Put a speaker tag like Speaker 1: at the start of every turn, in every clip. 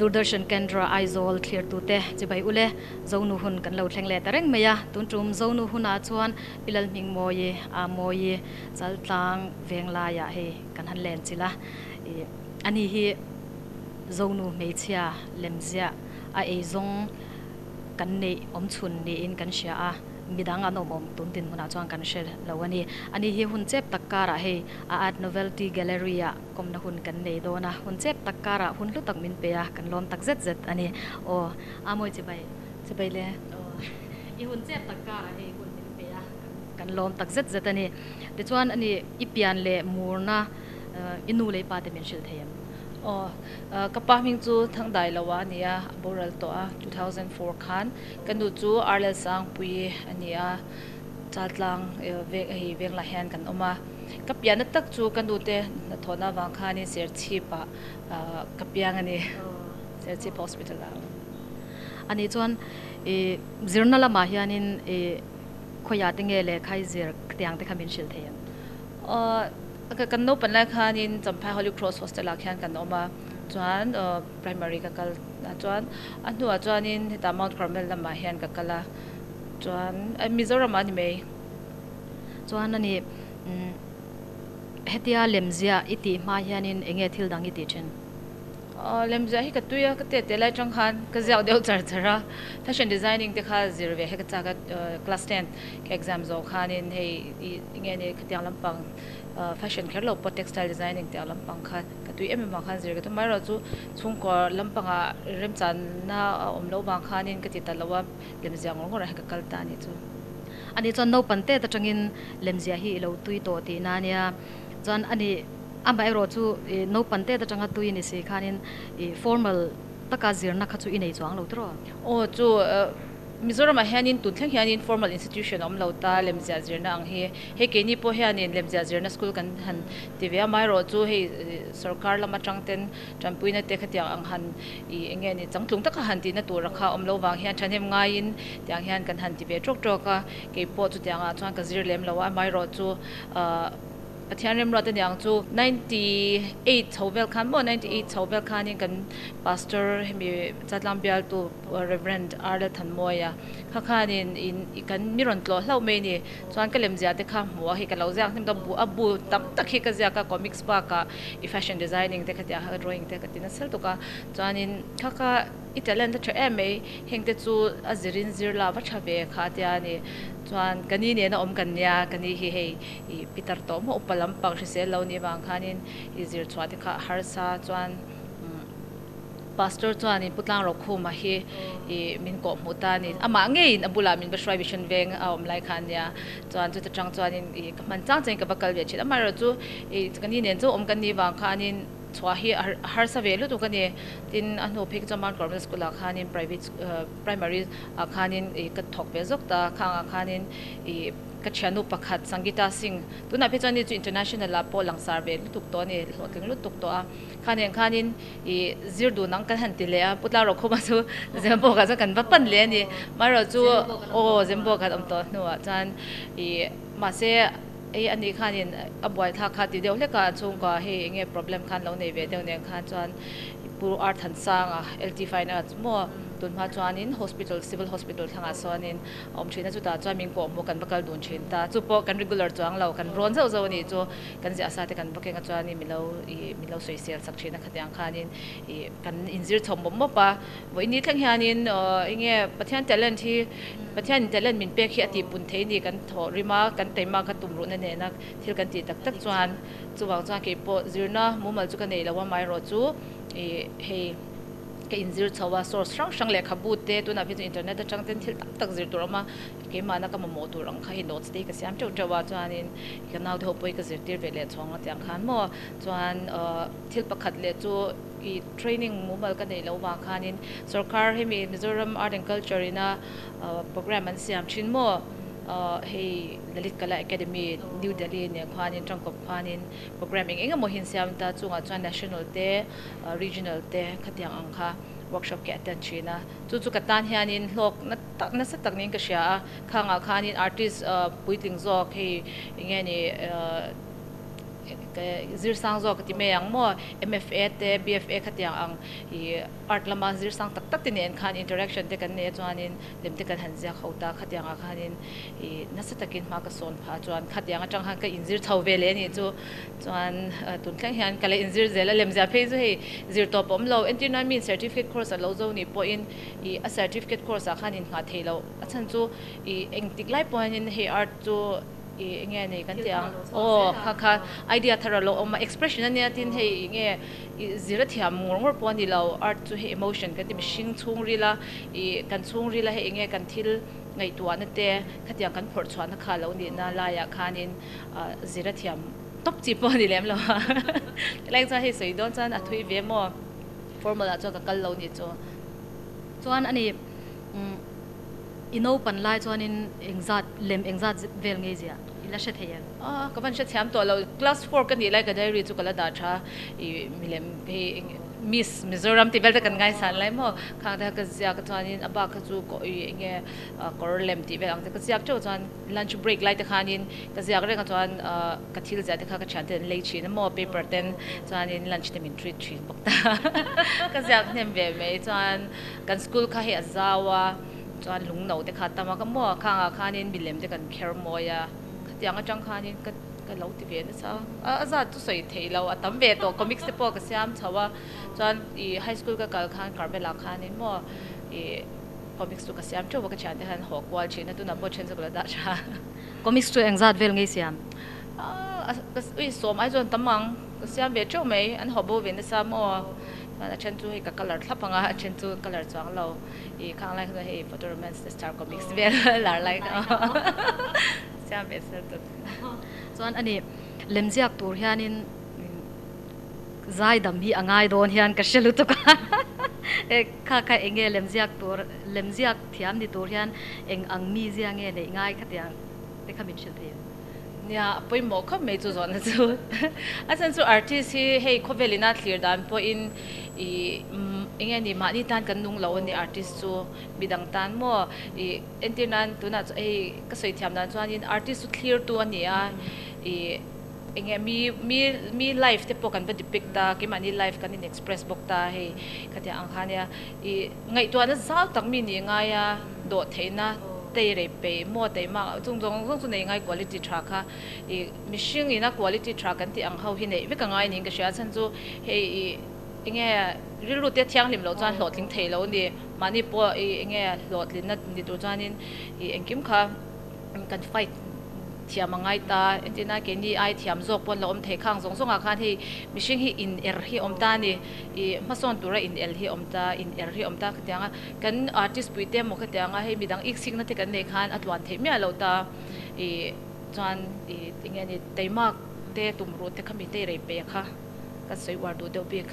Speaker 1: Doordarshan Kendra Aizawl thlirtute chibai ule Zonu hun kan lo thleng leh ta reng mai a, tun tum Zonu hunah chuan Pi Lalhmingmawii a mawi Chaltlang veng laiah hei kan han len chilh a, ih ani hi Zonu hmeichhia lemziah a eizawng kan neih awm chhun niin kan hria a, midang an awm awm tun dinhmunah chuan kan hre lo a ni. Ani hi hun chep tak karah hei a Art Novelty Gallery ah kawmna hun kan nei dawn a, hun chep tak karah hun hlu tak min pe a, kan lawm tak zet zet a ni. Aw, a mawi chibai.
Speaker 2: Chibai le.
Speaker 1: Aw, i hun chep tak karah hei hun min pe a, kan lawm tak zet zet a ni. Tichuan ani i pian leh murna i nu leh i pa te min hrilh thei em?
Speaker 2: Aw, ka pa hming chu Thangdai lo a ni a, a boral tawh a, 2004 khan. Ka nu chu Arlel Sangpui a ni a, Chaltlang veng hei venglah hian kan awm a. Ka pianna tak chu ka nu te hnathawhna avang khanin Serchhip-ah ka piang a ni, Serchhip Hospital-ah.
Speaker 1: A nih chuan i zirna lamah hianin i khawiah te nge lehkha i zir tiang te kha min hrilh thei em?
Speaker 2: Kan naupan lai khanin Champhai Holy Cross Hostel-ah khian kan awm a, chuan primary ka kal a chuan a hnuah chuanin hetah Mount Carmel lamah hian ka kal a, chuan Mizoramah a ni mai.
Speaker 1: Chuan a ni hetia lemziah i tih hma hianin eng nge thil dang i tih thin?
Speaker 2: Lemziah hi ka tui a, ka tet teh lai atang khan ka ziak deuh char char a, fashion designing te kha zir ve hi ka chak a, class ten ka exam zawh khanin hei ih enge ni khatiang lampang fashion kher lo pawh textile designing tih ang lampang kha ka tui em em vang khan zir ka tum amaherawhchu chhungkaw lampangah remchanna a awm loh vang khanin ka ti ta lo a, lemziah ngawr ngawrah hian ka kal ta a nih chu.
Speaker 1: Ani chuan naupang tet atangin lemziah hi i lo tui tawh tihna a nia, chuan ani Amaherawh chu i naupang tet atanga tui ni si khanin i formal taka zirna kha chu i nei chuang lo tiraw?
Speaker 2: Aw chu Mizoramah hianin tun thleng hianin formal institution a awm lo ta lemziah zirna ang hi. Hei keini pawh hianin lemziah zirna school kan han ti ve a, amaherawh chu hei sorkar lam atang ten tanpuina te khatiang ang han i eng nge ni changtlung taka han tihna tur kha a awm lo vang hian thahnem ngaiin tiang hian kan han ti ve tawk tawk a, keipawh chutiangah chuan ka zir lem lo a, amaherawh chu Pathian remruat aniang chu 98 chho vel khan maw 98 chho vel khanin kan pastor hemi Chatlang bialtu Reverend R Lalthanmawia kha khanin in kan mi rawn tlawh hlauh mai a ni. Chuan ka lemziah te kha hmuh a hei ka lo ziak hnim ta bu a bu tam tak hi ka ziak a comics bakah i fashion designing te khatiang kha drawing te ka ti nasa lutuk a chuanin kha kha I talent a tha em mai, heng te chu a zirin zir la va tha ve kha tia a ni. Chuan ka ni nena awm kan nia, ka ni hi hei i pitar tawh maw upa lampang hrisel lo ni vang khanin i zir chhuah te kha a harsa chuan Pastor chuanin Pu Tlangrokhuma hi i min kawh hmuh ta a ni. Amah ngeiin a bulah min va hruai Mission Veng a awm lai kha a nia. Chuan chuta tang chuanin i ka hman chang changin ka va kal ve thin. Amaherawhchu i ka ni nen chu awm kan ni vang khanin Chhuah hi a harsa ve lutuk a ni. Tin, a hnu phei chu Mount Carmel School ah khanin private primary ah khanin ih ka thawk ve zawk ta. Khangah khanin ih ka thiannu pakhat Sangita Singh tunah phei chuan ni chu international ah pawh langsar ve lutuk tawh a ni, hlawhtling lutuk tawh a. Khaneng khanin ih zir dun ang kan han ti leh a, Pu Tlarokkhuma chu Zembawk ah chuan kan va pan leh a ni. Amaherawhchu aw Zembawk an awm tawh hnuah chuan ih mahse Ei a nih khanin a buaithlak kha ti deuh hlek a, an chhungkua hei eng nge problem khan lo nei ve deuh nen khan chuan Pu Ar Thansanga LT Fine Arts maw tun hma chuanin hospital civil hospital thlangah sawnin a awm thin a, chutah chuan min kawh hmuh kan va kal dun thin ta, chu pawh kan regular chuang lo kan rawn zauh zauh a nih chu kan ziah sa te kan va keng a chuanin min lo ih min lo sawisel sak thin a khatiang khanin ih kan inzir chho mawp mawp a. Vawiin thleng hianin eng nge Pathian talent hi Pathianin talent min pek hi a tihpun thei ni kan thawh rim a, kan taima ka tum ruhna nena thil kan tih tak tak chuan chuvang chuan kei pawh zirna mumal chu ka nei lo a, amaherawh chu ih hei ka inzir chho a source hrang hrang lehkhabu te tunah phei chuan internet atang ten thil tam tak zir tur a awm a, keimahna ka mamawh tur ang kha hei notes te hi ka siam teuh teuh a chuanin ka naute ho pawh hi ka zirtir ve leh chhawng a tiang khan maw chuan thil pakhat leh chu I training mumal ka neih loh vang khanin sorkar hemi Mizoram Art and Culture ina program an siam thin maw hei Lalit Kala Academy New Delhi nen khuanin tangkawp khuanin program eng eng emaw hi an siam ta chungah chuan national te regional te khatiang ang kha workshop ke attend thin a chu chu ka tan hianin hlawk na tak nasa tak niin ka hria a khangah khanin artist puitling zawk hei eng nge ni. Zir sang zawk ka ti mai ang maw? MFA te, BFA khatiang ang i art lama zir sang tak tak te nen khan interaction te kan nei a chuanin lem te kan han ziak ho ta khatiang ah khanin i nasa takin hma ka sawn phah chuan khatiang atang khan ka inzir chho ve leh a nih chu. Chuan tun thleng hian ka la inzir zel a, lem ziah phei chu hei zir tawp a awm lo. Entirna min certificate course a lo zo nih pawhin i a certificate course ah khan inngah thei loh a chhan chu i engtik lai pawh hianin hei art chu I enge nei kan tih ang aw kha kha idea thar a lo awm a expression a nia tin hei enge i zir a thiam ngawr ngawr pawh a ni lo art chu hei emotion kan ti mihring chhungril a i kan chhungril a hei enge kan thil ngaihtuahna te khatiang kan phawrh chhuahna kha a lo nihna laiah khanin zir a thiam tawp chi pawh a ni lem lo a helai chuan hei sawi dawn chuan a thui ve maw formal ah chuan ka kal lo nih chu.
Speaker 1: Chuan a ni. I naupan lai chuanin engzat lem engzat vel ngei zia i la hre thei em?
Speaker 2: A, ka van hre thiam tawh lo. Class four ka nih lai ka diary chu ka la dah tha. I milem hei Miss Mizoram tih vel te kan ngaisan lai maw? Khang te kha ka ziak a chuanin a bak kha chu kaw i enge kawr lem tih vel ang te ka ziak teuh chuan lunch break lai te khanin ka ziak reng a chuan ka thil ziah te kha ka thian ten an lei thin a maw paper ten chuanin lunch te min treat thin bawk ta. Ka ziak hnem ve mai chuan kan school kha hei a zau a. Chuan lung no te kha tam a ka maw khang ah khanin milem te kan kher mawi a, khatiang atang khanin ka ka lo ti ve nasa a, a zat chu sawi theih lo a tam ve tawh comics te pawh ka siam chho a, chuan ih high school ka kal khan Carmel ah khanin maw ih comics chu ka siam teuh a ka thiante khan haw kual thin a tunah pawh then chu ka la dah tha.
Speaker 1: Comics chu engzat vel ngei siam?
Speaker 2: A ui sawm ai chuan tam ang ka siam ve teuh mai an haw bo ve nasa maw chuan a then chu hei ka colour thlap ang a a then chu colour chuang lo. I khang lai kha chuan hei photo romance te star comics vel lar lai kha siam ve sel tawp.
Speaker 1: Chuan ani lemziak tur hianin zaidam hi a ngai dawn hian ka hre lutuk a e kha kha eng nge lemziak tur lemziak thiam ni tur hian eng ang mizia nge neih ngai khatiang te kha min hrilh thei em?
Speaker 2: Nia, a pawimawh khawp mai chu zawhna chu. A chhan chu artist hi hei khawvel ina thlir dan pawhin ih eng nge ni mahni tan kan nung lo a ni artist chu midang tan maw ih entir nan tunah chuan hei ka sawi thiam dan chuanin artist chu thlir tu a ni a ih eng nge mi mi mi life te pawh kan va depict a keimahni life kan in express bawk ta hei khatiang ang kha nia ih ngaihtuahna zau tak mi nih ngai a dawh theihna. Tei rei peih maw tei mak chung zawng zawng chu nei ngai quality tha kha i mihring ina quality tha kan tih ang ho hi neih vek a ngai niin ka hria a chhan chu hei i enge rilru te thianghlim loh chuan hlawhtling thei lo a ni mahni pawh i enge hlawhtlinna ni tur chuanin i engkim kha kan fight thiam a ngai ta entirna keini ai thiam zawk pawn la awm thei khang zawng zawngah khan hei mihring hi in er hi awm ta a ni i hmasawn tura in el hi awm ta in er hi awm ta khatiang a. Kan artist pui te emaw khatiang a hei midang ik sikna te kan neih khan a tluan theih miah lo ta ih chuan ih enge ni teimak te tumruh te khami te rei pe kha kan sawi uar duh deuh bik.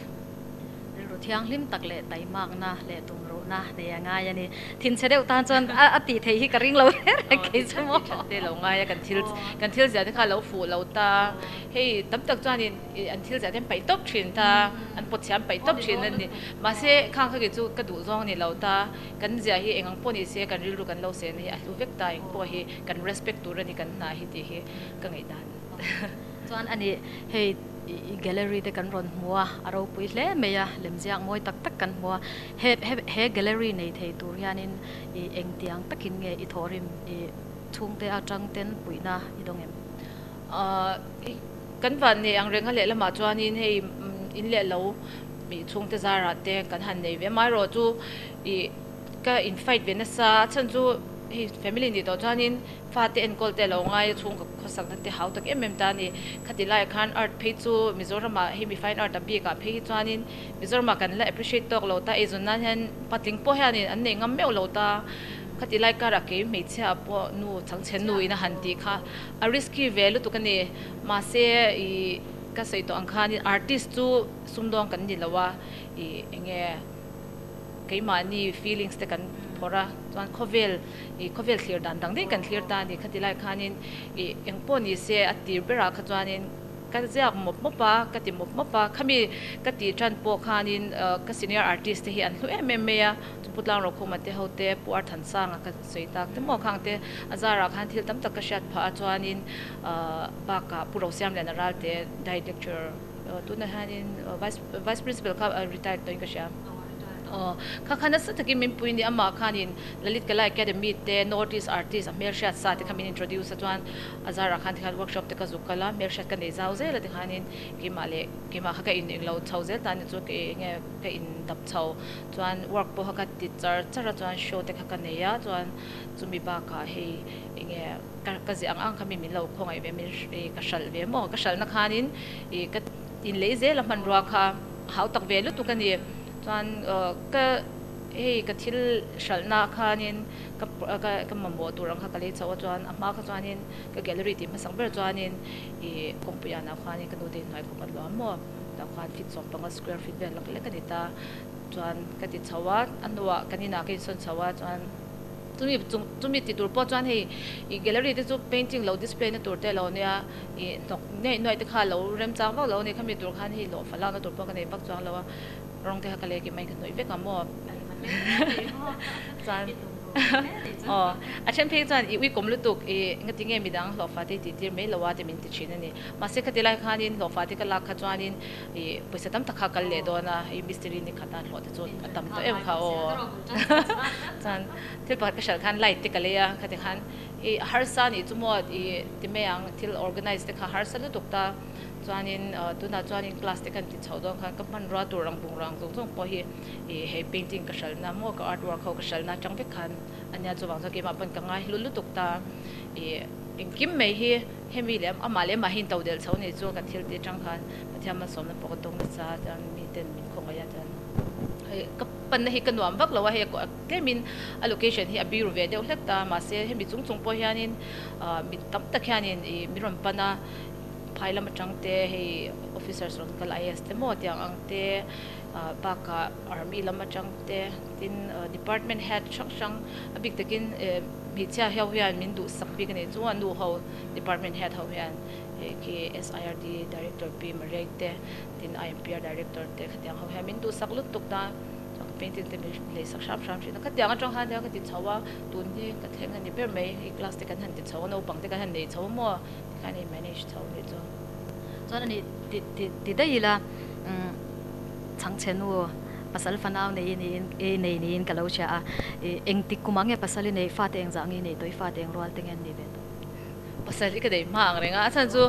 Speaker 1: Rilru thianghlim tak leh taimakna leh tumruhna nei a ngai a ni. Thinchhe deuh tan chuan a tih theih hi ka ring lo reng reng kei chu maw.
Speaker 2: Tih that te lo ngai a kan thil kan thil ziah te kha a lo fuh lo ta hei tam tak chuanin ih an thil ziah te an paih tawp thin ta an pawt chhe an paih tawp thin a ni. Mahse, khang kha kei chu ka duh zawng a ni lo ta, kan zia hi eng ang pawh ni se kan rilru kan lo sehna hi a hlu vek ta, eng pawh hi kan respect tur a ni kan hna hi tih hi ka ngaihdan.
Speaker 1: Chuan a ni, hei i gallery te kan rawn hmu a, a ropui hle mai a, lemziak mawi tak tak kan hmu a, he he gallery nei thei tur hianin i engtiang takin nge i thawhrim i chhungte atang ten puihna i dawng em?
Speaker 2: Kan van nei ang reng a lehlamah chuanin hei in leh lo Mi chhungte zarah te kan han nei ve amaherawh chu ih ka in fight ve nasa a chhan chu hei family nih tawh chuanin fate enkawl te a lo ngai a chhung ka khawsakna te hau tak em em ta a ni. Khati laiah khan art phei chu Mizoramah hei mi fine art a bikah phei hi chuanin Mizoramah kan la appreciate tawk lo ta eizawn nan hian patling pawh hianin an nei ngam meuh lo ta. Khati lai karah kei hmeichhia pawh nu changchhe nu in a han tih kha a risky ve lutuk a ni. Mahse ih ka sawi tawh ang khanin artist chu Sumdawng kan ni lo a, ih enge keimahni feelings te kan phawrh a, chuan khawvel ih khawvel thlir dan dang daih kan thlir ta a ni. Khati lai khanin ih engpawh ni se a tir berah kha chuanin Ka ziak mawp mawp a, ka ti mawp mawp a, khami ka tih tan pawh khanin ka senior artist te hi an hlu em em mai a, chu Pu Tlangrokhuma te ho te, Pu Arthansanga ka sawi tak te maw khang te a zarah khan thil tam tak ka hriat phah a, chuanin bakah Pu Rosiamliana Ralte diet lecturer tunah hianin vice vice principal kha retired tawhin ka hria. Aw, kha kha nasa takin min pui ni, amah khanin Lalit Kala Academy te North East artist a hmelhriat sa te kha min introduce a, chuan a zarah khan tikhan workshop te ka zuk kal a, hmelhriat ka nei zau zel a tikhanin keimah leh keimah kha ka in englo chho zel ta ni chu ka enge ka in dap chho chuan work pawh kha ka ti char char a chuan show te kha ka nei a chuan chumi bakah hei enge ka ka ziah ang ang kha mi min lo khawngaih ve min ka hralh ve maw ka hralhna khanin ih ka inlei zel a hmanrua kha hau tak ve lutuk a ni chuan ka hei ka thil hralhna khanin ka ka mamawh tur ang kha ka lei chho a chuan a hma kha chuanin ka gallery tih hmasang ber chuanin ih kawngpui ah khanin ka nu te inhnuai khaw ka luam maw tah khan feet 15 square feet vel lek lek a ni ta chuan ka ti chho a a hnuah kan inah ka insawn chho a chuan chumi chung chumi ti tur pawh chuan hei ih gallery te chu painting lo display na tur te a lo nia ih hnawk nuaih nuaih te kha a lo remchang vak lo a ni khami tur khan hei lawh fa lakna tur pawh ka nei vak chuang lo a. Rawng te kha ka lek i mai ka hnawih vek ang maw? Chuan aw a then phei chuan i uikawm lutuk i ngati nge midang hlawhfa te i tih tir mai lo a ti min ti thin a ni. Mahse khati lai khanin hlawhfa te ka lak kha chuanin i pawisa tam tak kha a kal leh dawn a, i mistiri ni khat a hlawh te chu a tam tawh em kha aw. Chuan thil pakhat ka hralh khan light te ka lei a, khati khan i harsa nih chu maw i ti mai ang thil organize te kha harsa lutuk ta. Chuanin tunah chuanin class te kan ti chhoh dawn khan ka hmanrua tur ang bungrua ang zawng zawng pawh hi ih hei painting ka hralhna maw ka art work ho ka hralhna atang vek khan a nia chuvang chuan keimah pawn ka ngai hlu lutuk ta ih engkim mai hi hemi leh amah leh amah hi in to delh chho a nih chu ka thil tih atang khan Pathian malsawmna pawh ka tawng nasa chuan miten min khawngaih a chuan hei ka panna hi ka nuam vak lo a hei tlemin a location hi a biru ve deuh hlek ta mahse hemi chung chung pawh hianin mi tam tak hianin ih min rawn pan a. Phai lam atang te hei officers rawn kal IAS te maw tiang ang te bakah army lam atang te tin department head hrang hrang a bik takin hmeichhia ho hian min duhsak bik a nih chu a nu ho department head ho hian hei khi SIRD director Pi Mariai te tin IMPR director te khatiang ho hian min duhsak lutuk ta chuan ka painting te min leisak hram hram thin a khatiang atang khan ka ti chho a tun hi ka thleng a ni ber mai hei class te kan han ti chho a naupang te kan han nei chho a maw. Tikhan hei manage chho nih chu.
Speaker 1: Chuan ani ti ti ti daih ila umm chhangchhe nu pasal fanau nei niin i nei niin ka lo hria a, i engtik kum ah nge pasal i neih fate eng zah nge i neih tawh i fate eng rual te nge an nih ve tawh?
Speaker 2: Pasal hi ka nei hma ang reng a, a chhan chu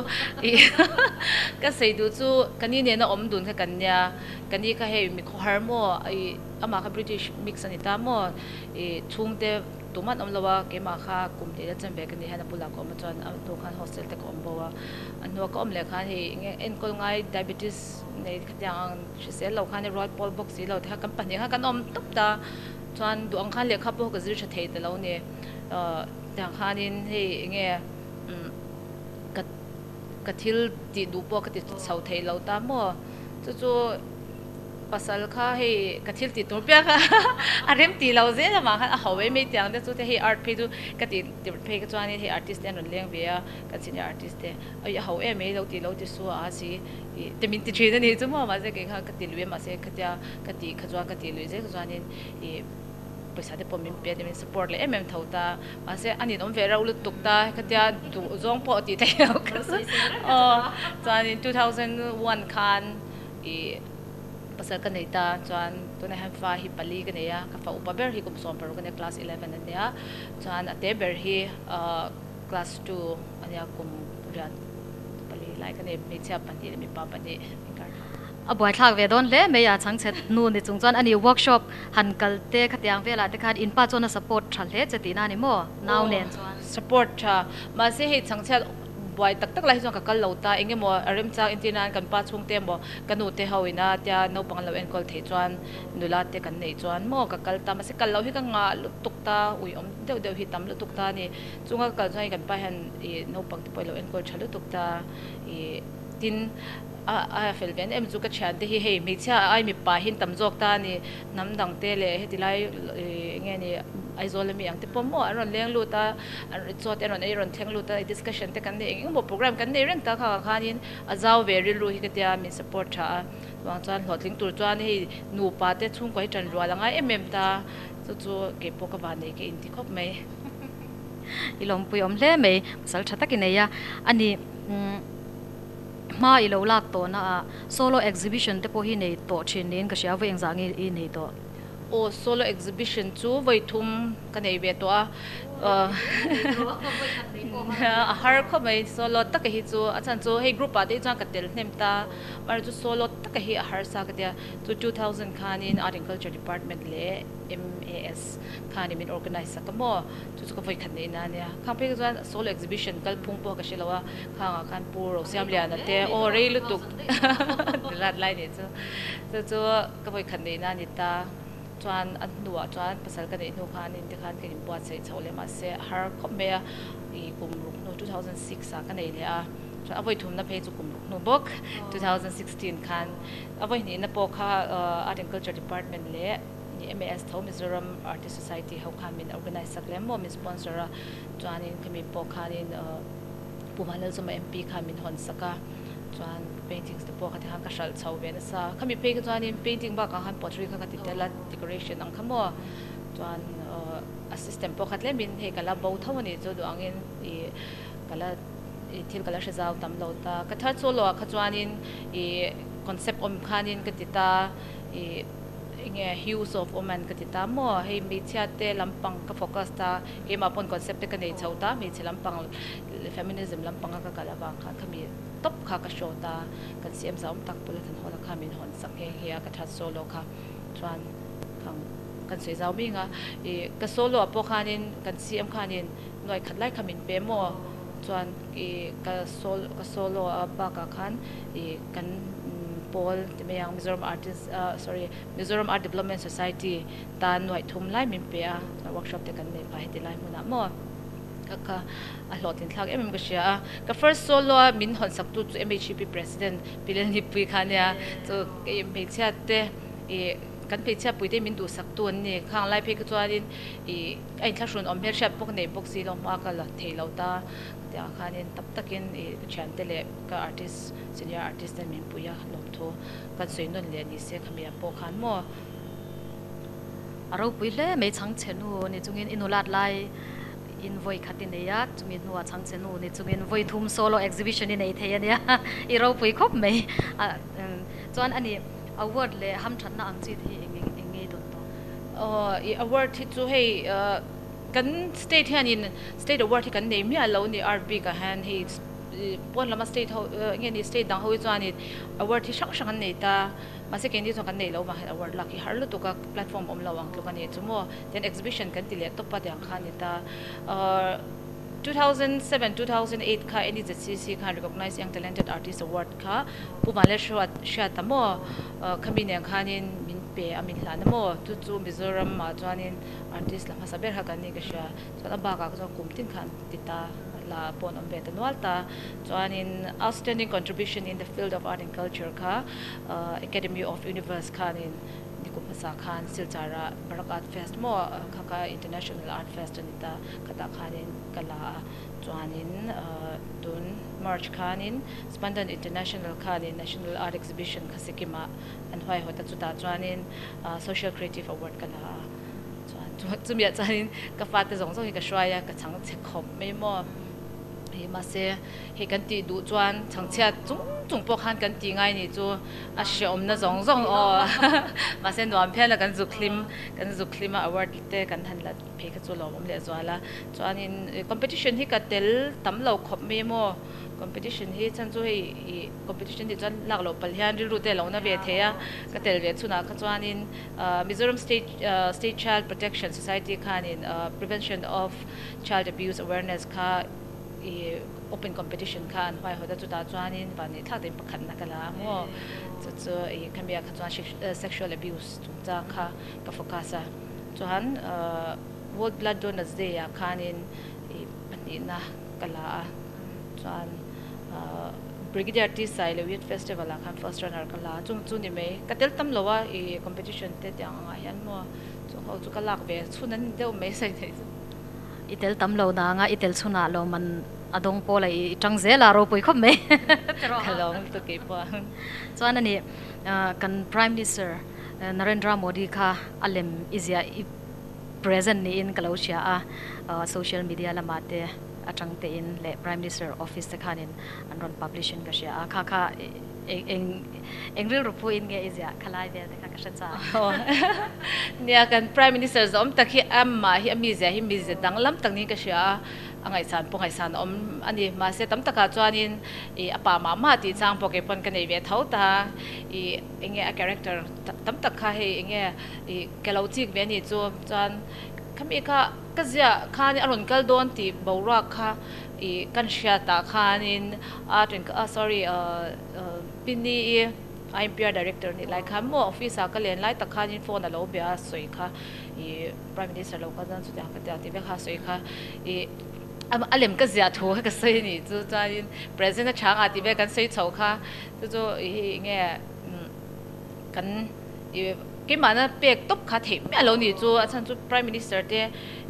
Speaker 2: i ka sawi duh chu ka ni nena awm dun kha kan nia, ka ni kha hei mi khawhar maw i amah kha British mix a ni ta maw i chhungte Tum an awm lo a, keimah kha kum hnih la chen ve ka ni hian a bulah ka awm a chuan a hnu khan hostel te ka awm bo a, a hnua ka awm leh khan hei enge enkawl ngai diabetes nei khatiang ang hrisel lo khan i rual pawl bawk si lo te kha kan pahnih khan kan awm tawp ta chuan duh ang khan lehkha pawh ka zir tha thei ta lo ni ahh tiang khanin hei enge umm ka ka thil tih duh pawh ka ti chho thei lo ta maw chu chu. Pasal kha hei ka thil tih tur piak a, a rem tih lo zel avang khan a ho mai mai tiang te chu te hei art phei chu ka tih tirh phei kha chuanin hei artist te an rawn leng ve a, kan senior artist te awi a ho em mai lo tih lo ti su a si ih te min ti thin a nih chu maw mahse kei kha ka ti lui a mahse khatia ka tih kha chuan ka tih lui zel kha chuanin ih pawisa te pawh min pe a min support leh em em tho ta mahse a ninawm ve reuh lutuk ta khatia duh zawng pawh tih theih loh kha chu aw chuanin 2001 khan Ih pasal ka nei ta chuan tunah hian fa hi pali ka nei a, ka fa upa ber hi kum 16 a nia class 11 a nia, chuan a te ber hi class 2 a nia kum riat pali lai ka nei hmeichhia pahnih leh mipa pahnih inkar.
Speaker 1: A buaithlak ve dawn hle mai a chhangchhe hnu ni chung chuan ani workshop han kal te khatiang velah te khan inpa chuan a support tha hle che tihna a ni maw nau nen chuan?
Speaker 2: Support tha mahse hei chhangchhiat Buai tak tak lai hi chuan ka kal lo ta, eng emaw a remchang entir nan kan pa chhungte emaw ka nu te ho ina tia naupang an lo enkawl theih chuan nula te kan neih chuan maw ka kal ta, mahse kal loh hi ka ngah lutuk ta, ui awm deuh deuh hi tam lutuk ta a ni. Chunga ka kal chuan hei kan pa hian ih naupang te pawh i lo enkawl tha lutuk ta ih tin a a fel ve em chu ka thiante hi hei hmeichhia ai mipa hi an tam zawk ta a ni, hnam dang te leh heti lai ih eng nge ni. Aizawl ami ang te pawh maw an rawn leng lut a, an chaw te an rawn ei rawn thleng lut a, discussion te kan nei eng eng maw program kan nei reng ta kha ah khanin a zau ve rilru hi ka tia min support tha a, chuvang chuan hlawhtling tur chuan hei nupa te chhungkua hi tan rual a ngai em em ta, chu chu kei pawh ka van nei ka inti khawp mai.
Speaker 1: I lawmpui awm hle mai, pasal tha tak i nei a, ani hma i lo lak tawhna ah solo exhibition te pawh hi nei tawh thin niin ka hria, vawi engzah nge i nei tawh?
Speaker 2: Aw, solo exhibition chu vawi thum ka nei ve tawh a, a har khawp mai solo taka hi chu, a chhan chu hei group ah te hi chuan ka tel hnem ta, amaherawhchu solo taka hi a harsa ka tia, chu 2000 khanin Art and Culture Department leh MAS khanin min organise sak a maw, chu chu ka vawi khat neih na ania, khang phei kha chuan solo exhibition kalphung pawh ka hre lo a, khangah khan Pu Rosiamliana te aw rei lutuk rat lai nih chu, chu chu. Ka vawi khat neihna a ni ta chuan a hnuah chuan pasal ka neih hnu khan in tikhan ka inbuatsaih chhoh leh mahse a har khawp mai a, ih kum ruk hnu 2006 ah ka nei leh a, chuan a vawi thumna phei chu kum ruk hnu bawk 2016 khan a vawi hnihna pawh kha Art and Culture Department leh MAS tho Mizoram Artist Society ho khan min organise sak leh maw min sponsor a, chuanin khami pawh khanin Pu Vanlalzawma MP khan min hawn sak a, chuan paintings te pawh kha tikhan ka hralh chho ve nasa. Khami phei kha chuanin painting bakah khan pottery kha ka ti tel a, decoration ang kha maw. Chuan a system pawh kha tlemin hei ka la bo tho a ni chu duh angin ih ka la ih thil ka la hre zau tam lo ta. Ka third solo ah kha chuanin ih concept awm khanin ka ti ta ih enge hues of woman ka ti ta maw. Hei hmeichhia te lampang ka focus ta. Keimah pawn concept te ka nei chho ta, hmeichhe lampang feminism lampanga ka kal avang khan khami tawp kha ka show ta, kan CM zau awm tak Pula Thanhawla kha min hawn sak nghe nghe a, ka that solo kha chuan khang kan sawi zau ming a, ih ka solo ah pawh khanin kan CM khanin nuai khat lai kha min pe maw chuan ih ka solo ka solo a bakah khan ih kan pawl ti mai ang Mizoram artist ah sorry Mizoram Art Development Society tan nuaih thum lai min pe a, chuan workshop te kan nei phah heti lai hmunah maw ka kha a hlawhtlin thlak em em ka hria a, ka first solo a min hawn sak tu chu MHEP president Pi Lalnipui kha ania, chu kei hmeichhia te ih kan hmeichhia pui te min duhsak tu an ni, khang lai phei kha chuanin ih a inthlahrun awm hmel hriat bawk nei bawk si lo hma ka la thei lo ta tiang khanin tam takin ih ka thiante leh ka artist senior artist ten min pui a lawmthu kan sawi nawn leh ni se khami ah pawh khan maw.
Speaker 1: A ropui hle mai chhangchhe nu ni chungin i nulat lai in vawi khat i nei a, chumi hnuah chhangchhe nu ni chungin vawi thum solo exhibition i nei thei a nia, i ropui khawp mai. Chuan ani award leh hamthatna ang chi te hi eng eng nge i dawn tawh?
Speaker 2: Aw i award hi chu hei kan state hianin state award hi kan nei miah lo ni art bikah hian hei pawn lama state ho nge ni state dang ho hi chuanin award hi hrang hrang an nei ta. Mahse keini chuan kan nei lo vang hian award lak hi har lutuk a, platform awm lo ang tluk a ni chu maw. Tian exhibition kan ti leh tawp a tiang kha a ni ta. 2007, 2008 kha NEZCC khan Recognized Young Talented Artist Award kha Pu Vanlal Hriat a maw khami nen khanin min pe a min hlan a maw. Chu chu Mizoram ah chuanin artist la hmasa ber kha kan ni ka hria. Chuan a bakah chuan kum tin khan ti ta la pawh an awm ve ta nual ta. Chuanin Outstanding Contribution in the Field of Art and Culture kha Academy of Universe khanin nikum hmasa khan Silchar-ah Barak Art Fest maw kha kha International Art Fest a ni ta, khatah khanin ka la a. Chuanin tun March khanin Spandan International khanin National Art Exhibition kha Sikkim-ah an huaihawt a, chutah chuanin Social Creative Award ka la a. Chuan chumiah chuanin ka fate zawng zawng hi ka hruai a, ka chhang chhe khawp mai maw. Hei mahse hei kan tih duh chuan chhangchhiat chung chung pawh khan kan tih ngai nih chu a hreawmna zawng zawng aw mahse nuam phian a kan zuk hlim kan zuk hlim a award te kan han la phei kha chu lawmawm leh zual a chuanin competition hi ka tel tam lo khawp mai maw competition hi chhan chu hei ih competition tih chuan lak loh palh hian rilru te a lo na ve thei a ka tel ve chhunah kha chuanin Mizoram state state child protection society khanin prevention of Child Abuse Awareness kha i open competition kha an huaihawt a, chutah chuanin van nih thlak deuhin pakhatna ka la a maw? Chu chu i khami ah kha chuan sexual abuse chungchang kha ka focus a, chuan World Blood Donors Day ah khanin i pahnihna ka la a, chuan Brigadier T Sailo Youth Festival ah khan first runner ka la a, chung chu ni mai ka tel tam lo a i competition te tiang angah hian maw? Chung ho chu ka lak ve chhun an ni deuh mai sawi theih chu.
Speaker 1: I tel tam lo danga i tel chhunah lawmman a dawng pawl a i tang zel a ropui khawp mai.
Speaker 2: Ka lawm lutuk keipawh.
Speaker 1: Chuan ani kan Prime Minister Narendra Modi kha a lem i ziah i present niin ka lo hria a, social media lamah te atang tein leh Prime Minister office te khanin an rawn publish in ka hria a, kha kha eng eng rilru phuin nge i ziah khalai vel te kha ka hre chak.
Speaker 2: Nia kan Prime Minister zawm tak hi amah hi a mizia hi mizia danglam tak niin ka hria a, a ngaihsan pawh ngaihsan a awm a ni. Mahse tam takah chuanin ih a pa mah mah tih chang pawh kei pawn ka nei ve tho ta, ih eng nge a character tam tak kha hei eng nge ih ka lo chik ve a nih chu chuan khami kha ka ziah khan a rawn kal dawn tih boruak kha ih kan hriatah khanin art and ah sorry ah Pini i IMPR director nih lai khan maw office ah ka len lai tak khanin phone a lo bia a sawi kha ih prime minister lo kal dawn chutiang ka tia tih vek kha a sawi kha ih a lem ka ziah thu kha ka sawi a nih chu chuanin present a chhang ah tih vel kan sawi chho kha chu chu ih hei eng nge kan ih keimahna pek tawp kha theih miah lo nih chu a chhan chu prime minister te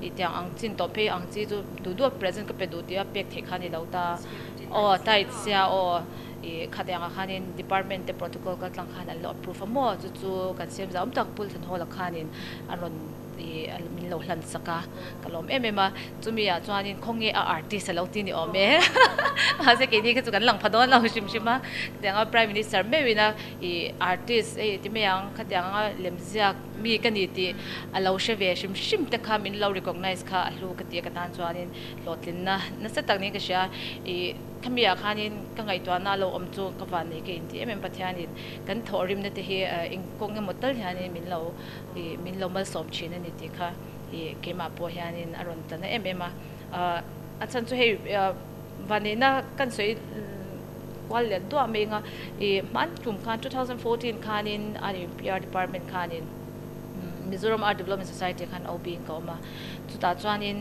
Speaker 2: ih tiang ang chin tawh phei ang chi chu duh duh a present ka pe duh tih a pek theih kha a ni lo ta aw tight sia aw ih khatiang ah khanin department te protocol kal tlang khan an lo approve a maw chu chu kan siam zau awm tak Pul Thanhawla khanin a rawn ih min lo hlan sak a ka lawm em em a chumi ah chuanin khawnge a artist a lo ti ni awm e mahse keini kha chu kan lang pha dawn lo hrim hrim a khatiang a prime minister meuhin a ih artist hei ti mai ang khatiang anga lemziak mi ka ni tih a lo hre ve hrim hrim te kha min lo recognize kha a hlu ka ti a ka tan chuanin hlawhtlinna nasa tak niin ka hria ih khami ah khanin ka ngaihtuahna a lo awm chu ka van nei ka inti em em Pathianin kan thawhrimna te hi eng kawng emaw tal hianin min lo ih min lo malsawm thin a ni tih kha ih keimah pawh hianin a rawn tla na em em a a chhan chu hei vanneihna kan sawi kual leh duah mai anga ih hman tum khan 2014 khanin INPR department khanin Mizoram Art Development Society khan OB in ka awm a chutah chuanin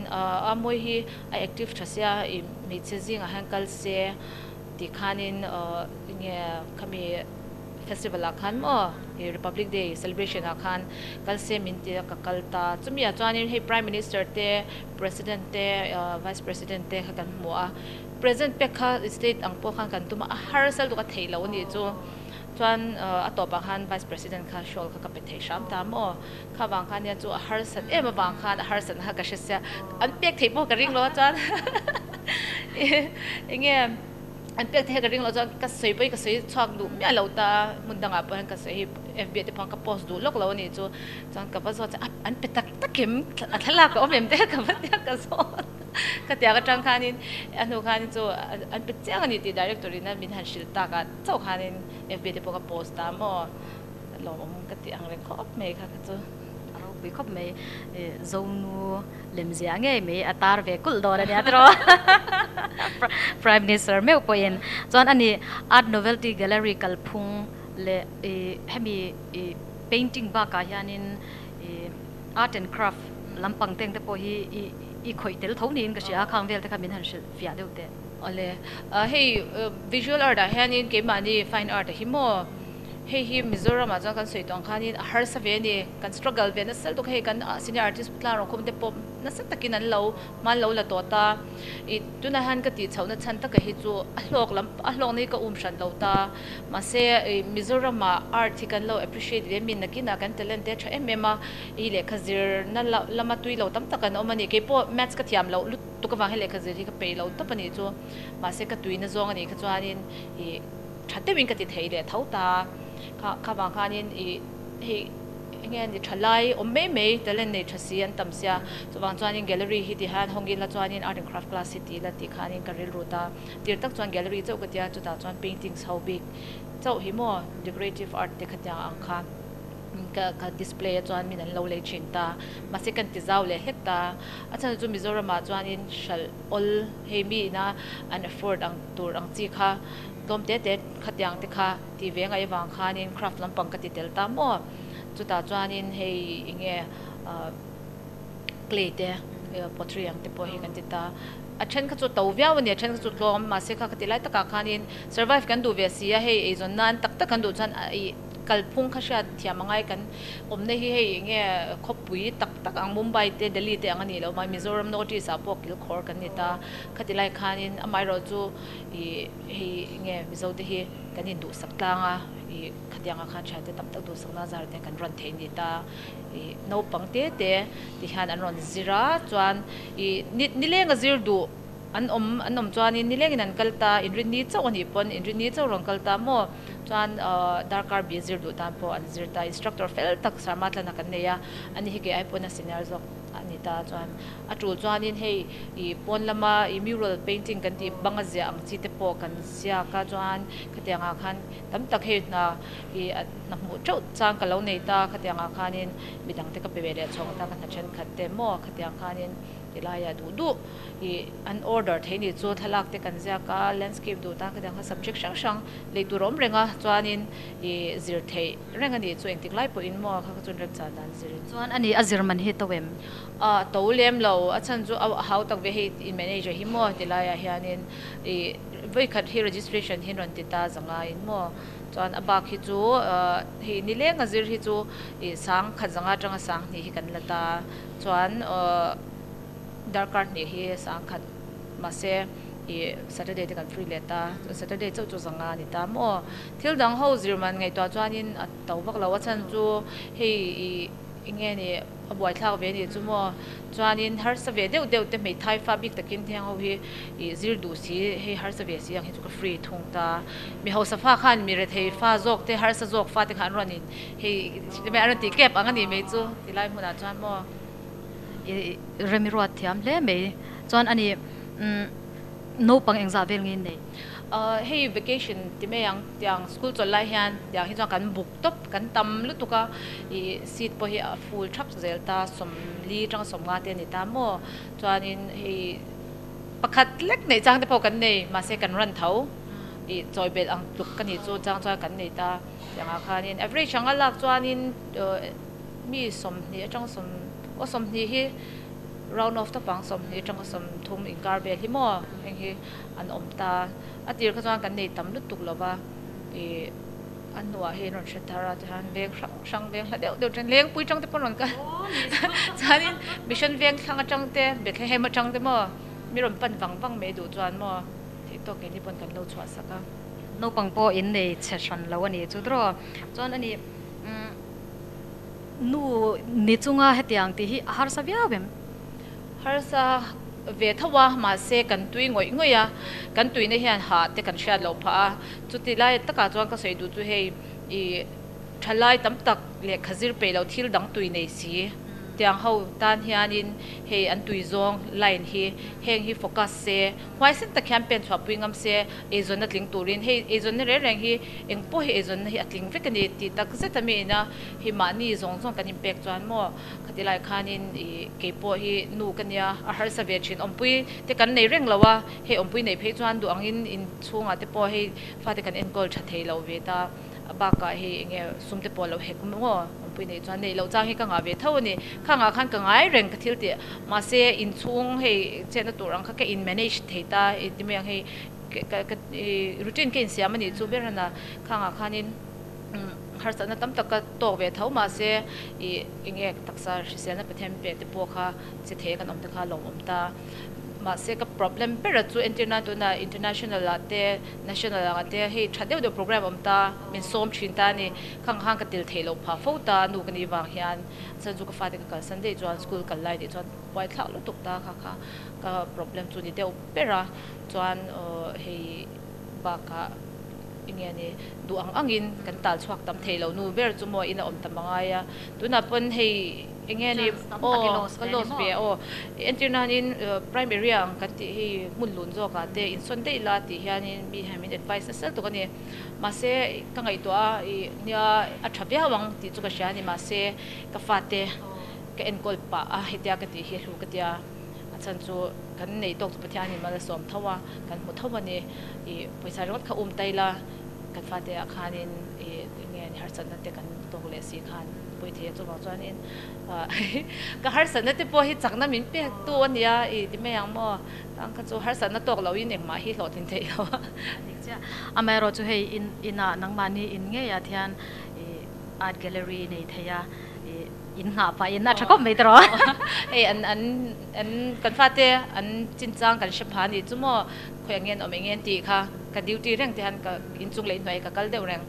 Speaker 2: a mawi hi a active tha sia ih hmeichhe zingah hian kal se tih khanin enge khami festival ah khan maw ih Republic Day celebration ah khan kal se min ti a ka kal ta chumi ah chuanin hei Prime Minister te President te Vice President te kha kan hmu a present pek kha state ang pawh khan kan tum a a harsal deuh a theih loh a nih chu chuan a tawpah khan Vice President kha shawl kha ka pe thei hram ta maw kha vang khan nia chu a harsat em avang khan a harsatna kha ka hre sia an pek theih pawh ka ring lo a chuan enge an pek theih ka ring lo chuan ka sawi pawh hi ka sawi chhuak duh miah lo ta hmun dangah pawh hian ka sawi hi FB ah te pawh ka post duh lawk lo a nih chu chuan ka va zawt che a an pe tak tak em a thlalak a awm em te ka va tia ka zawt ka tiang atang khanin a hnu khanin chu an pe chiang a ni tih director in a min han hrilh tak ah chauh khanin FB te pawh ka post ta maw lawmawm ka tih ang reng khawp mai kha kha chu.
Speaker 1: A ropui khawp mai Zonu lemzia ngei mai a tar ve kulh dawn a nia tiraw Prime Minister meuh pawhin chuan ani Art Novelty Gallery kalphung leh ih hemi ih painting bakah hianin ih art and craft lampang teng te pawh hi ih i khawih tel tho niin ka hria a khang vel te kha min han hrilh fiah deuh teh.
Speaker 2: Awle hei visual art ah hianin keimahni fine art a hi maw Hei hi Mizoram ah chuan kan sawi tawh ang khanin a harsa ve a ni, kan struggle ve nasa lutuk hei kan senior artist tlang rawng khawm te pawh nasa takin an lo hman lo la tawh ta. Ih tunah hian ka tih chhohna chhan taka hi chu a hlawk lam a hlawkna hi ka um hran lo ta. Mahse ih Mizoram ah art hi kan lo appreciate ve mi nakinah kan talent te a tha em em a, ih lehkha zirna lama tui lo tam tak an awm a ni. Keipawh maths ka thiam loh lutuk avang hian lehkha zir hi ka peih lo tawp a nih chu. Mahse ka tuina zawng a nih kha chuanin ih. Tha deuhin ka ti thei leh tho ta. Kha kha vang khanin ih hei enge ni tha lai awm mai mai talent nei tha si an tam sia. Chuvang chuanin gallery hi ti hian hawng ila chuanin art and craft class hi ti ila tih khanin ka rilru ta. Tir tak chuan gallery chauh ka tia chutah chuan paintings ho bik chauh hi maw decorative art te khatiang ang kha ka ka display a chuan min an lo lei thin ta. Mahse kan ti zau leh hlek ta. A chhan chu Mizoramah chuanin hralh awl hei mi ina an afford ang tur ang chi kha Tlawm te te khatiang te kha ti ve ngaih avang khanin craft lampang ka ti tel ta maw? Chutah chuanin hei enge clay te pottery ang te pawh hi kan ti ta. A then kha chu to viau a ni, a then kha chu tlawm mahse kha ka ti lai takah khanin survive kan duh ve si a, hei eizawn nan tak tak kan duh chuan ih. Kalphung kha hriat thiam a ngai kan awmna hi hei enge khawpui tak tak ang Mumbai te Delhi te ang a nih loh mai Mizoram North East ah pawh kilkhawr kan ni ta khatilai khanin amaherawh chu ih hei enge Mizo te hi kan induhsak tlang a ih khatiangah khan thiante tam tak duhsakna zar te kan rawn thei a ni ta ih naupang te te ti hian an rawn zir a chuan ih ni nileng a zir duh. An awm an awm chuanin nilengin an kal ta, inrinni chauh a nih pawn inrinni chauh rawn kal ta maw? Chuan darkar bi zir duh tan pawh an zir ta, instructor fel tak Sarma tlana kan nei a, ani hi kei ai pawn a senior zawk a ni ta chuan a tul chuanin hei ih pawn lama ih mural painting kan tih banga ziah ang chi te pawh kan ziak a chuan khatiangah khan tam tak hei hna ih hna hmuh teuh chang ka lo nei ta khatiangah khanin midang te ka pe ve leh chhawng ta ka hna thenkhat te maw khatiang khanin tilaiah duh duh. Ih an order thei nih chu thlalak te kan ziak a, landscape duh tan khatiang kha subject hrang hrang lei tur a awm reng a, chuanin ih zir theih reng a nih chu engtik lai pawhin maw kha kha chuan remchan dan zirin.
Speaker 1: Chuan a nih a zir man hi to em?
Speaker 2: A to lem lo, a chhan chu a hau tak ve hei in manager hi maw ti laiah hianin ih vawikhat hi registration hi rawn ti ta zangaiin maw chuan a bak hi chu hei nileng a zir hi chu ih sang khat zanga atanga sang hnih hi kan la ta chuan Darkar hnih hi sangkhat mahse ih Saturday te kan free leh ta, Saturday chauh chu zanga a ni ta maw? Thil dang ho zir man ngaihtuah chuanin a to vak lo a chhan chu hei ih eng nge ni a buaithlak ve nih chu maw? Chuanin harsa ve deuh deuh te hmeithai fa bik takin heng ho hi ih zir duh si hei harsa ve si ang hi chu ka free thung ta. Mi hausa fa khan mi rethei fa zawk te harsa zawk fa te kha an rawn in hei an rawn tih kep ang a nih mai chu tilai hmunah chuan maw?
Speaker 1: I rem i ruat thiam hle mai. Chuan ani naupang engzah vel nge nei?
Speaker 2: Hei vacation ti mai ang tiang school chawlh lai hian tiang hi chuan kan buk tawp kan tam lutuk a i seat pawh hi a full thap zel ta sawmli tang sawmnga te a ni ta maw chuanin hei pakhat lek neih chang te pawh kan nei mahse kan run tho i chawi belh ang tluk ka nih chu chang chuan kan nei ta tiangah khanin average anga lak chuanin. Mi 20 atang sawm aw 20 hi round off tawp ang 20 atanga 30 inkar vel hi maw heng hi an awm ta a tir kha chuan kan nei tam lutuk lo va ih a hnuah hi an rawn hre thar a tihian veng hrang hrang veng hla deuh deuh atang lengpui tang te pawh an rawn kal chuanin mission veng thlang atang te Bethlehem atang te maw mi rawn pan vang vang mai duh chuan maw theih tawk keini pawn kan lo chhuah sak a.
Speaker 1: Naupang pawh in nei chhe hran lo a nih chu tawh chuan a ni. Nu ni chunga hetiang tih hi a harsa viau em?
Speaker 2: Harsa ve tho a, mahse kan tui ngawih ngawih a, kan tuina hian hah te kan hriat loh phah a, chuti lai takah chuan ka sawi duh chu hei ih thalai tam tak lehkha zir peih loh thil dang tui nei si tiang ho tan hianin hei an tui zawng line hi heng hi focus se huaisen tak hian pen chhuahpui ngam se eizawnna tling turin hei eizawnna reng reng hi Eng pawh hi eizawnna hi a tling vek a ni tih tak zet a mi ina hi mahni zawng zawng kan inpek chuan maw khati lai khanin ih kei pawh hi nu ka nia a harsa ve thin awmpui te kan nei reng lo a hei awmpui neih phei chuan duh angin inchhungah te pawh hei fate kan enkawl tha thei lo ve ta a bakah hei eng nge sum te pawh a lo hek maw awmpui neih chuan neih loh chang hi ka ngah ve tho a ni khangah khan ka ngai reng ka thil tih mahse inchhung hei chetna tur ang kha ka in manage thei ta ti mai ang hei Ka routine ka insiam a nih chu ber a na khangah khanin harsatna tam tak ka tawk ve tho mahse ih eng nge taksa hriselna Pathian pek te pawh kha che thei a kan awm te kha a lawmawm ta. Mahse ka problem ber a chu entir nan tuna international ah te national ah te hei tha deuh deuh program awm ta min sawm thin ta a ni. Khang khan ka tel theih loh phah fo ta nu ka nih vang hian chuan chu ka fate ka kalsan daih chuan school kal lai nih chuan buaithlak lutuk ta kha kha ka problem chu ni deuh ber a. Chuan hei bakah eng nge ni duh ang angin kan tal chhuak tam thei lo nu ber chu maw in a awm tam a ngai a tunah pawn hei eng nge ni aw ka loss ve aw entir nanin prime area ang kan tih hei hmun lun zawkah te insawn daih la tih hianin mi hian min advice nasa lutuk a ni mahse ka ngaihtuah a ih nia a tha viau ang tih chu ka hria a ni mahse ka fate ka enkawl pah a hetia ka tih hi a hlu ka tia. A chhan chu kan neih tawk chu Pathianin mal a sawm tho a, kan hmu tho a ni. Ih pawisa ringawt kha um ta ila kan fate ah khanin ih eng nge ni harsatna te kan tawk leh si khan pawih thei a chuvang chuanin ka harsatna te pawh hi chakna min pek tu a nia ih ti mai ang maw tang kha chu harsatna tawk loin engmah hi hlawhtlin theih lo a.
Speaker 1: Dik chiah. Amaherawhchu hei in inah nangmahni in ngeiah thian ih. Art Gallery nei thei a in nghah pah in a tha khawp mai tawh.
Speaker 2: Hei an an an kan fate an chinchang kan hre pha a nih chu maw khawi ang nge an awm eng nge an tih kha ka duty reng te hian ka inchung leh inhnuai ka kal deuh reng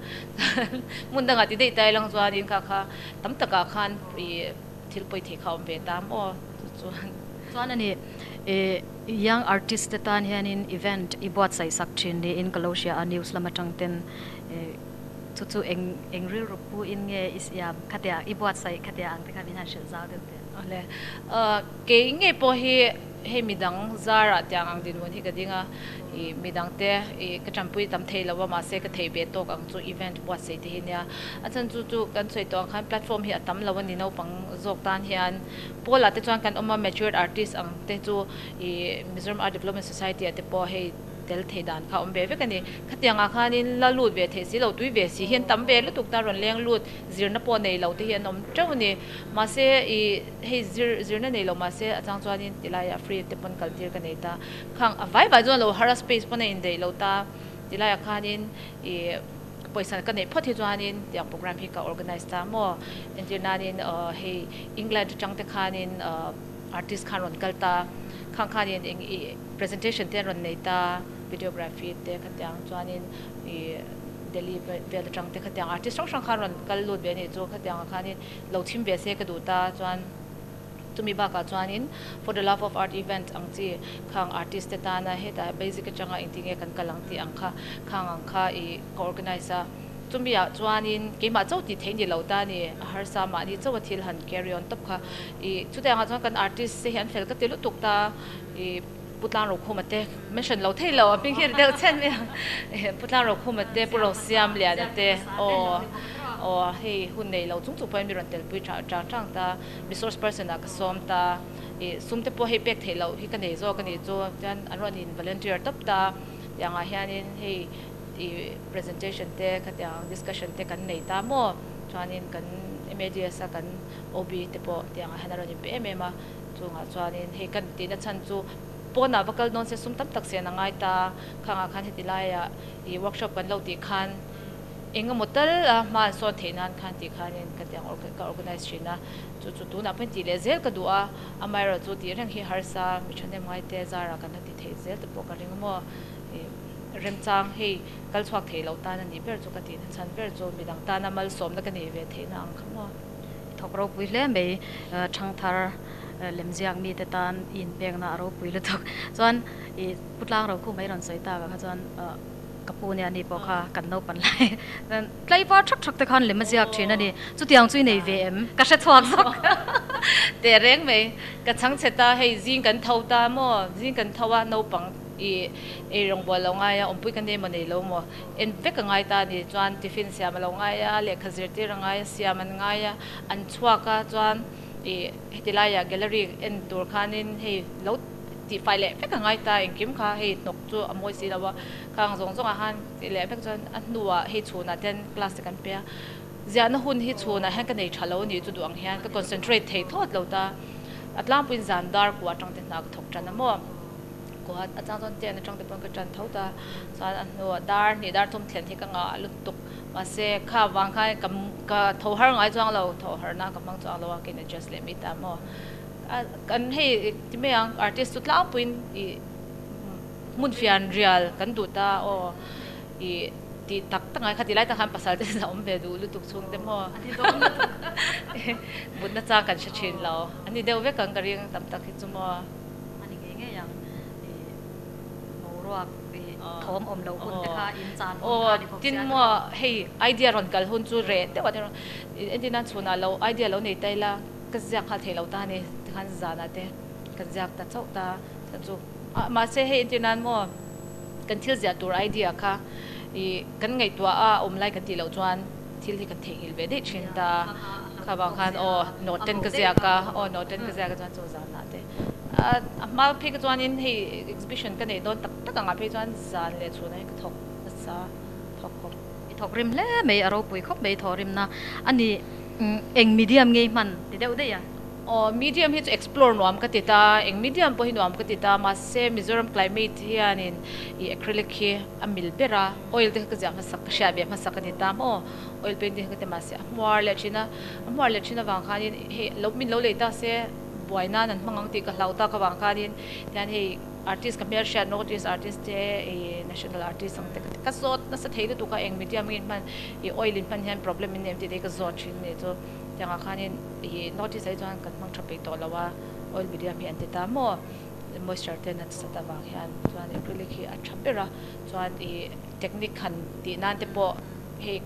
Speaker 2: hmun dangah ti daih ta ilang chuanin kha kha tam takah khan ih thil pawi thei kha a awm ve ta maw chu chuan.
Speaker 1: Chuan a ni ih young artist te tan hianin event i buatsaih sak thin niin ka lo hria a news lam atang ten ih Chu chu eng eng rilru pu in nge i siam khatia i buatsaih khatia ang te kha min han hrilh zau deuh teh.
Speaker 2: Awle. Kei ngei pawh hi hei midang zarah tiang ang dinhmun hi ka ding a, ih midang te ih ka tanpui tam thei lo a mahse ka theih ve tawk ang chu event buatsaih te hi nia. A chhan chu chu kan sawi tawh ang khan platform hi a tam lo a ni naupang zawk tan hian Pawl ah te chuan kan awm a matured artist ang te chu ih Mizoram Art Development Society ah te pawh hei tel theih dan kha a awm ve vek a ni. Khatiangah khanin la lut ve theih si lo, tui ve si hi an tam ve lutuk ta, rawn leng lut zirna pawh nei lo te hi an awm teuh a ni. Mahse ih hei zir zirna nei lo mahse a chang chuanin tilaiah free te pawn kal tir ka nei ta. Khang a vai vai chuan lo har a space pawn a indaih lo ta, tilaiah khanin ih pawisa ka neih phawt hi chuanin tiang program hi ka organize ta maw. Entir nanin hei England atang te khanin artist khan rawn kal ta, khang khanin eng ih Presentation te an rawn nei ta, videography te khatiang chuanin ih Delhi vel atang te khatiang artist hrang hrang khan rawn kal lut ve a nih chu khatiangah khanin lo chhim ve se ka duh ta chuan chumi bakah chuanin for the love of art event ang chi khang artist te tana hetah basic atanga engtin nge kan kal ang tih ang kha khang ang kha ih ka organize a chumi ah chuanin keimah chauh tih theih ni lo ta a ni a harsa mahni chauh a thil han carry on tawp kha ih chutiangah chuan kan artist te hi an fel ka ti lutuk ta. I Pu Tlang Rokhuma te mention lo thei lo a hming hi deuh chhen mai a Pu Tlang Rokhuma te Pu Rosiam Liana te aw aw hei hun nei lo chung chung pawhin mi rawn telpui tha chang chang ta resource person ah ka sawm ta i sum te pawh hei pek theih loh hi ka nei zawk a nih chu chuan an rawn in volunteer tawp ta tiangah hianin hei i presentation te khatiang discussion te kan nei ta maw chuanin kan M_A_D_S a kan O_B te pawh tiangah hian a rawn inpe em em a. Chungah chuanin hei kan tihna chhan chu pawnah va kal dawn se sum tam tak sen a ngai ta, khangah khan heti laiah ih workshop kan lo tih khan eng emaw tal a hma an sawn theih nan khan tih khanin ka tiang ka organize thin a, chu chu tunah pawhin tih leh zel ka duh a, amaherawh chu tih reng hi harsa mi thahnem ngaite zarah kan la ti thei zel te pawh ka ring maw ih remchang hei kal chhuak thei lo tan a nih ber chu ka tihna chhan ber chu midang tana malsawmna ka neih ve theihna ang kha maw.
Speaker 1: Thawk ropui hle mai Thangthar lemziak mite tan i inpekna a ropui lutuk. Chuan i Pu Tlang Rokhu mai rawn sawi tak ah kha chuan ka pu nia ni pawh kha kan naupan lai tlaivar thak thak te khan lem a ziak thin a ni. Chutiang chu i nei ve em? Ka hre chhuak zawk.
Speaker 2: Teh reng mai. Ka chhang chhe ta hei zing kan tho ta maw? Zing kan tho a naupang i ei rawngbâwl lo ngai a awmpui ka nei maw nei lo maw? En vek a ngai ta a ni. Chuan tiffin siam a lo ngai a, lehkha zirtir a ngai a, siam an ngai a, an chhuak a, chuan ih heti laiah gallery en tur khanin hei lo tihfai leh vek a ngai ta, engkim kha hei hnawk chu a mawi si lo a, khang zawng zawngah khan tih leh vek chuan a hnuah hei chhunah ten class te kan pe a, ziahna hun hi chhunah hian ka nei tha lo a nih chu duh ang hian ka concentrate thei thlawt lo ta, a tlangpuiin zan dar kua atang te hna ka thawk tan a maw. Kuat a chang chuan tent atang te pawn ka tan tho ta chuan a hnuah dar hnih dar thum thlen hi ka ngah lutuk mahse kha vang khan ka ka tho har ngai chuang lo tho har na ka hmang chuang lo a kei adjust leh mai ta maw a kan hei ti mai ang artist chu tlangpuiin ih hmun fian rial kan duh ta aw ih tih tak tak ngai kha ti lai tak khan pasal te a awm ve duh lutuk chhung te maw mutna chang kan hre thin lo an ni deuh vek ang ka ring tam tak hi chu maw.
Speaker 1: A ni ngei ngei ang i boruak i thawm awm loh hun te kha in chan hun kha ni bawk
Speaker 2: sia. Tin maw hei idea rawn kal hun chu reh deuh a ni entir nan chhunah lo idea lo nei ta ila ka ziak nghal thei lo ta a ni tikhan zanah te kan ziak ta chauh ta chuan chu mahse hei entir nan maw kan thil ziah tur idea kha i kan ngaihtuah a awm lai kan tih loh chuan thil hi kan theihnghilh ve daih thin ta kha vang khan aw note ten ka ziak a aw note ten ka ziak a chuan chu zanah te. A hma phei ka chuanin hei exhibition ka neih dawn tak tak angah phei chuan zan leh chhunah hi ka thawk nasa thawk khawp.
Speaker 1: I thawk rim hle mai, a ropui khawp mai thawh rimna a ni. Eng medium nge i hman ti deuh daih a?
Speaker 2: Aw medium hi chu explore nuam ka ti ta, eng medium pawh hi nuam ka ti ta, mahse Mizoram climate hianin ih acrylic hi a mil ber a, oil te kha ka ziah hmasak ka hriat ve hmasak a ni ta maw, oil painting kha ka ti mahse a hmuar leh thin a, a hmuar leh thin avang khanin hei lo min lo lei ta se buai nan an hmang ang tih ka hlauh tak avang khanin tihian hei artist ka hmelhriat North East artist te ih national artist ang te ka ti ka zawt nasa thei lutuk a eng medium nge in hman ih oil in hman hian problem in nei em tih te hi ka zawt thin a nih chu. Tiangah khanin ih notice ah hi chuan kan hmang tha peih tawh lo a, oil medium hi an ti ta maw, moisture te an sat avang hian chuan acrylic hi a tha ber a, chuan ih technique han tih nan te pawh hei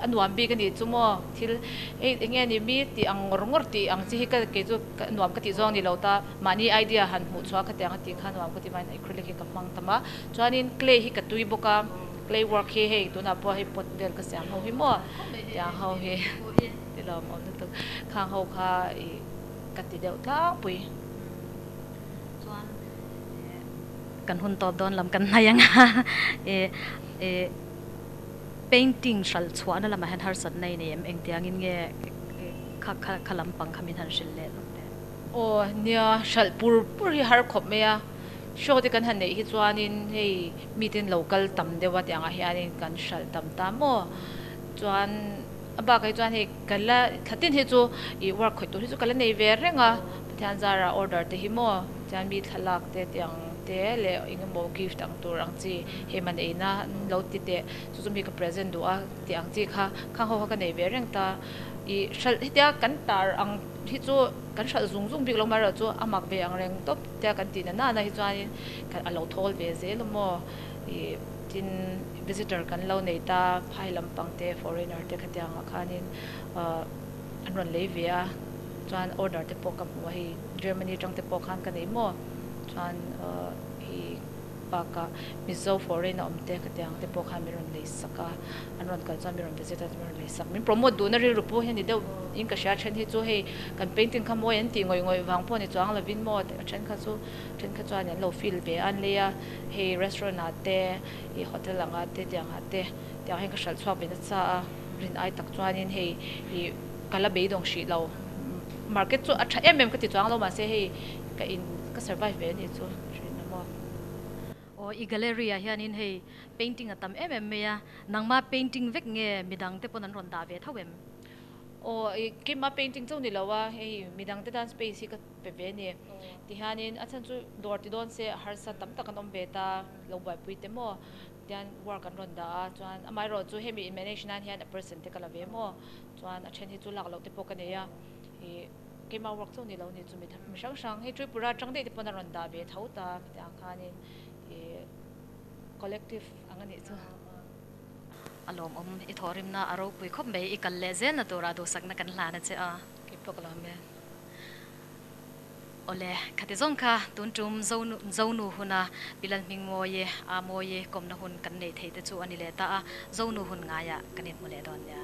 Speaker 2: a nuam bik a nih chu maw, thil hei eng nge ni mi tih ang ngawr ngawr tih ang chi hi ka kei chu nuam ka tih zawng a ni lo ta, mahni idea han hmuh chhuah kha tiang a tih kha nuam ka ti mai acrylic hi ka hmang tam a, chuanin clay hi ka tui bawk a. Clay work hi hei tunah pawh hei pot vel ka siam ho hi maw tiang ho hi ti lawm awm lutuk khang ho kha ih ka ti deuh tlangpui.
Speaker 1: Chuan kan hun tawp dawn lam kan hnai ang a ih ih painting hralh chhuahna lamah hian harsatna i nei em engtiangin nge kha kha kha lampang kha min han hrilh leh lawk teh.
Speaker 2: Aw nia hralh pur pur hi har khawp mai a. Show te kan han neih hi chuanin hei miten lo kal tam deuh a tiangah hianin kan hralh tam ta maw? Chuan a bakah hi chuan hei ka la thla tin hi chu ih work khawih tur hi chu ka la nei ve reng a, Pathian zara order te hi maw chuan mi thlalak te tiang te leh eng emaw gift ang tur ang chi hei man eina an lo ti teh chu chu mi ka present duh a tih ang chi kha khang ho kha ka nei ve reng ta ih hralh hetia kan tar ang hi chu kan hralh zung zung bik lo amaherawhchu chu a mak ve ang reng tawp tia kan tih na nana hi chuanin a lo thawl ve zel a maw ih tin visitor kan lo nei ta phai lampang te foreigner te khatiangah khanin ah an rawn lei ve a chuan order te pawh ka hmu a hei Germany atang te pawh khan ka nei maw chuan ah hei. Bakah Mizo foreign a awm te khatiang te pawh khan min rawn lei sak a, an rawn kal chuan min rawn visit a min rawn lei sak. Min promote duhna rilru pawh hi a ni deuh in ka hria a then hi chu hei kan painting kha mawi an tih ngawih ngawih vang pawh a ni chuang lovin maw a then kha chu then kha chuan an lo feel ve a an lei a, hei restaurant ah te ih hotel ang ah te tiang ah te tiang hian ka hralh chhuak ve nasa a, rin ai tak chuanin hei ih ka la beidawng hrih lo. Market chu a tha em em ka ti chuang lo mahse hei ka in ka survive ve a nih chu. Thin a maw?
Speaker 1: Aw i gallery ah hianin hei painting a tam em em mai a, nangma painting vek nge midang te pawn an rawn dah ve tho em?
Speaker 2: Aw i keimah painting chauh ni lo a, hei midang te tan space hi ka pe ve a ni. Tihianin a chhan chu dawr ti dawn se a harsa tam tak an awm ve ta, lo buaipui te maw tian work an rawn dah a, chuan amaherawhchu chu hemi in manage nan hian a person te ka la ve maw, chuan a then hi chu lak loh te pawh ka nei a, ih. Keimah work chauh ni lo ni chu mi hrang hrang hei Tripura atang daih te pawn a rawn dah ve tho ta khatiang khanin ih collective ang a nih chu.
Speaker 1: A lawmawm i thawhrimna a ropui khawp mai i kal leh zelna turah duhsakna kan hlan a che a.
Speaker 2: Kei pawh ka lawm e.
Speaker 1: Awle, khati zawng kha tun tum Zonu Zonu huna Pilal Hmingmawi a mawi kawmna hun kan neih theih te chu a ni leh ta a, Zonu hun ngaiah kan inhmu leh dawn nia.